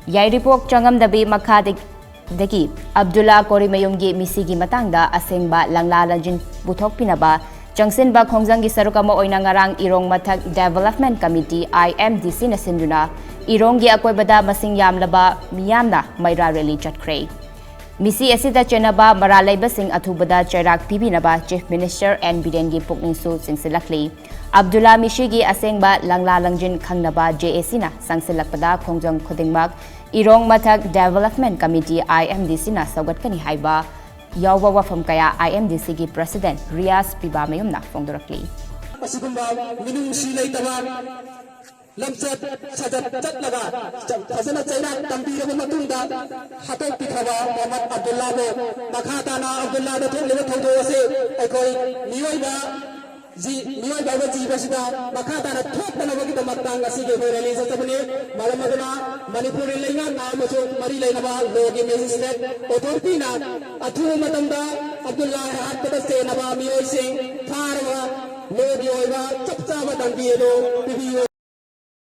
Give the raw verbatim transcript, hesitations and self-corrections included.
ꯌꯥꯏꯔꯤꯄꯣꯛ ꯆꯪꯉꯝꯗꯕꯤ ꯃꯈꯥꯗꯒꯤ ꯑꯕꯗꯨꯜꯂꯥ ꯀꯣꯔꯤꯃꯌꯨꯝꯒꯤ ꯃꯤꯁꯤꯒꯤ ꯃꯇꯥꯡꯗ ꯑꯁꯦꯡꯕ ꯂꯪꯂꯥ ꯂꯪꯖꯤꯟ ꯄꯨꯊꯣꯛꯄꯤꯅꯕ ꯆꯪꯁꯤꯟꯕ ꯈꯣꯡꯖꯪꯒꯤ ꯁꯔꯨꯛ ꯑꯃ ꯑꯣꯏꯅ ꯉꯔꯥꯡ ꯏꯔꯣꯡ ꯃꯊꯛ Development Committee, I M D C ꯅ ꯁꯤꯟꯗꯨꯅ ꯏꯔꯣꯡꯒꯤ ꯑꯀꯣꯏꯕꯗ ꯃꯁꯤꯡ ꯌꯥꯝꯂꯕ ꯃꯤꯌꯥꯝꯅ ꯃꯩꯔꯥ rally ꯆꯠꯈ꯭ꯔꯦ꯫ ꯃꯤꯁꯤ ꯑꯁꯤꯗ ꯆꯦꯟꯅꯕ ꯃꯔꯥꯜ ꯂꯩꯕꯁꯤꯡ ꯑꯊꯨꯕꯗ ꯆꯩꯔꯥꯛ ꯄꯤꯕꯤꯅꯕ Chief Minister N ꯕꯤꯔꯦꯟꯒꯤ ꯄꯨꯛꯅꯤꯡꯁꯨ ꯆꯤꯡꯁꯤꯜꯂꯛꯂꯤ꯫ ꯑꯕꯗꯨꯜꯂꯥ ꯃꯤꯁꯤꯒꯤ ꯑꯁꯦꯡꯕ ꯂꯪꯂꯥ ꯂꯪꯖꯤꯟ ꯈꯪꯅꯕ J A C ꯅ ꯆꯪꯁꯤꯜꯂꯛꯄꯗ ꯈꯣꯡꯖꯪ ꯈꯨꯗꯤꯡꯃꯛ ꯏꯔꯣꯡ ꯃꯊꯛ Development Committee, I M D C ꯅ ꯁꯧꯒꯠꯀꯅꯤ ꯍꯥꯏꯕ ꯌꯥꯎꯕ ꯋꯥꯐꯝ ꯀꯌꯥ I M D C ꯒꯤ President ꯔꯤꯌꯥꯖ ꯄꯤꯕꯥꯃꯌꯨꯝꯅ ꯐꯣꯡꯗꯣꯔꯛꯂꯤ꯫ ꯑꯁꯤꯒꯨꯝꯕ ꯃꯤꯅꯨꯡꯁꯤ ꯂꯩꯇꯕ ꯂꯝꯆꯠ ꯁꯥꯖꯠ ꯆꯠꯂꯒ ꯐꯖꯅ ꯆꯩꯔꯥꯛ ꯇꯝꯕꯤꯔꯕ ꯃꯇꯨꯡꯗ ꯍꯥꯠꯇꯣꯛꯄꯤꯈ꯭ꯔꯕ ꯃꯣꯍꯝꯃꯗ ꯑꯕꯗꯨꯜꯂꯥꯕꯨ ꯃꯈꯥ ꯇꯥꯅ ꯑꯕꯗꯨꯜꯂꯥꯗ ꯊꯣꯛꯂꯤꯕ ꯊꯧꯗꯣꯛ ꯑꯁꯤ ꯑꯩꯈꯣꯏ ꯃꯤꯑꯣꯏꯕ ꯖꯤ-, ꯃꯤꯑꯣꯏꯕ ꯍꯥꯏꯕ ꯖꯤꯕꯁꯤꯗ ꯃꯈꯥ ꯇꯥꯅ ꯊꯣꯛꯇꯅꯕꯒꯤꯗꯃꯛꯇ ꯉꯁꯤꯒꯤ ꯑꯩꯈꯣꯏ rally ꯆꯠꯆꯕꯅꯤ꯫ ꯃꯔꯝ ꯑꯗꯨꯅ ꯃꯅꯤꯄꯨꯔꯒꯤ ꯂꯩꯉꯥꯛꯅ ꯑꯃꯁꯨꯡ ꯃꯔꯤ ꯂꯩꯅꯕ law ꯒꯤ magistrate authority ꯅ ꯑꯊꯨꯕ ꯃꯇꯝꯗ ꯑꯕꯗꯨꯜꯂꯥ ꯍꯥꯠꯄꯗ ꯆꯦꯟꯅꯕ ꯃꯤꯑꯣꯏꯁꯤꯡ ꯐꯥꯔꯒ law ꯒꯤ ꯑꯣꯏꯕ ꯆꯞ ꯆꯥꯕ ꯗꯟꯗꯤ ꯑꯗꯨ ꯄꯤꯕꯤꯌꯨ꯫